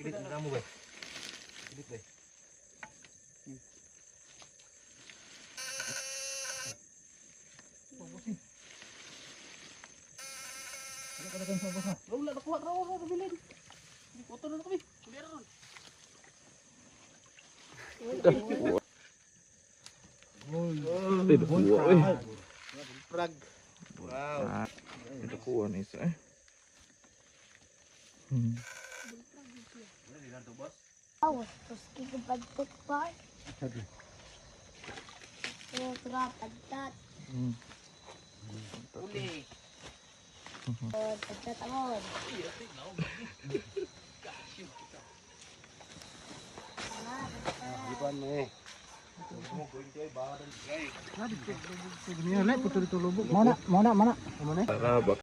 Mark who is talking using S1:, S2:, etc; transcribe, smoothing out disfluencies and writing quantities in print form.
S1: Pilit na mo ba? Pilit ba?
S2: Wala nakuha raw raw bilin. Hindi ko na kami. Meron.
S3: Ay, nakuha eh.
S2: Frag. Wow.
S3: Ah, nakuha na isa eh.
S4: Awas, tapos kikipagpag pa. Tura, pagtat.
S2: Uli.
S4: O, pagtat ako.
S1: Iban mo eh.
S3: Tara, bak.